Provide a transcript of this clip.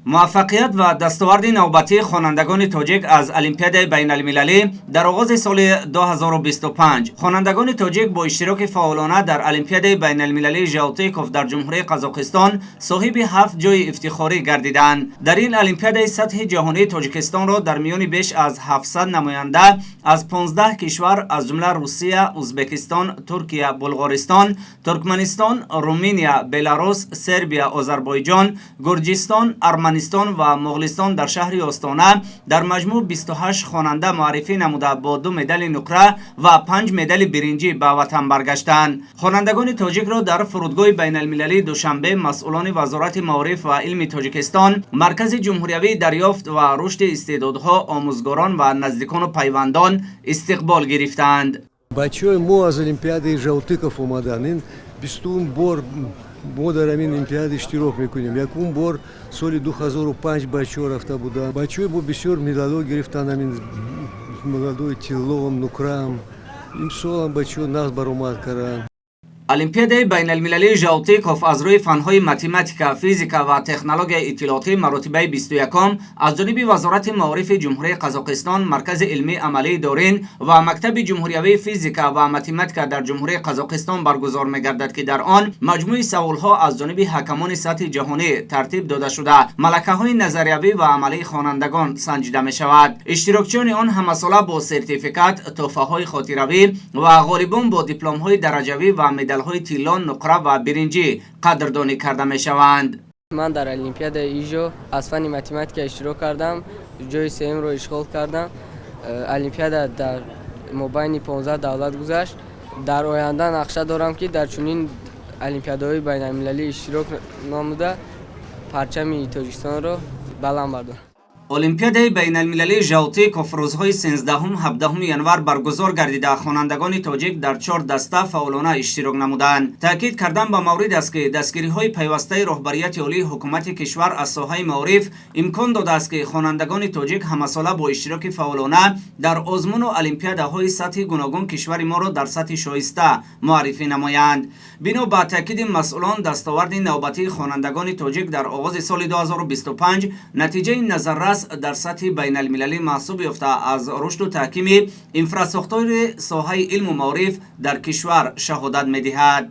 Муваффақият ва дастоварди навбатии хонандагони тоҷик аз Олимпиадаи байналмилалӣ. Дар оғози соли 2025 хонандагони тоҷик бо иштироки фаъолона дар Олимпиадаи байналмилалии Жаутиков дар Ҷумҳурии Қазоқистон соҳиби ҳафт ҷойи ифтихорӣ гардиданд. Дар ин олимпиадаи сатҳи ҷаҳонии Тоҷикистонро дар миёни беш аз 700 намоянда аз 15 кишвар, аз ҷумла Русия, Узбекистон, Туркия, Булғористон, Туркманистон, Руминия, Беларус, Сербия, Озарбойҷон, Гурҷистон, Арманистон ва Моғлистон дар шаҳри Остона дар маҷмӯъ 28 хонанда муаррифӣ намуда, бо ду медали нуқра ва панҷ медали биринҷӣ ба ватан баргаштанд. Хонандагони тоҷикро дар фурудгоҳи байналмилалии Душанбе масъулони Вазорати маориф ва илми Тоҷикистон, Маркази ҷумҳуриявии дарёфт ва рушди истеъдодҳо, омӯзгорон ва наздикону пайвандон истиқбол гирифтанд. Бачаҳои мо аз олимпиадаи Жаутыков омаданд. Ин 20-ум бор мо дар ҳамин олимпиада иштирок мекунем. Якум бор соли 2005 бачаҳо рафта буданд. Бачаҳои мо бисёр медалҳо гирифтанд, ҳамин медалҳои тиллоам, нукраам. Имсолам бачаҳо нағз баромад карданд. Олимпиадаи байналмилалии Жаутиков аз рӯи фанҳои математика, физика ва технологияи иттилоотӣ маротибаи 21-м аз ҷониби Вазорати маорифи Ҷумҳурии Қазоқистон, Маркази илмии амалии Дорин ва Мактаби ҷумҳуриявии физика ва математика дар Ҷумҳурии Қазоқистон баргузор мегардад, ки дар он маҷмӯи саволҳо аз ҷониби ҳакамони сатҳи ҷаҳонӣ тартиб дода шуда, малакаҳои назариявӣ ва амалии хонандагон санҷида мешавад. Иштирокчиёни он ҳамасола бо сертификат, тӯҳфаҳои хотиравӣ ва ғолибон бо дипломҳои дараҷавӣ ва медалҳои тилло, нуқра ва биринҷӣ қадрдонӣ карда мешаванд. Ман дар олимпиадаи ИЖО аз фанни математика иштирок кардам, ҷои сеюмро ишғол кардам. Олимпиада дар мобайни 15 давлат гузашт. Дар оянда нақша дорам, ки дар чунин олимпиадаҳои байналмилалӣ иштирок намуда, парчами Тоҷикистонро баланд бардорам. Олимпиадаи байналмилалии Жаутиков рӯзҳои 13-17 январ баргузор гардида, хонандагони тоҷик дар чор даста фаъолона иштирок намуданд. Таъкид кардан ба маврид аст, ки дастгириҳои пайвастаи роҳбарияти олии ҳукумати кишвар аз соҳаи маориф имкон додааст, ки хонандагони тоҷик ҳамасола бо иштироки фаъолона дар озмуну олимпиадаҳои сатҳи гуногун кишвари моро дар сатҳи шоиста муаррифӣ намоянд. Бино ба таъкиди масъулон, дастоварди навбатии хонандагони тоҷик дар оғози соли 2025 натиҷаи назаррас дар сатҳи байналмилалӣ маҳсуб ёфта, аз рушду таҳкими инфрасохтори соҳаи илму маориф дар кишвар шаҳодат медиҳад.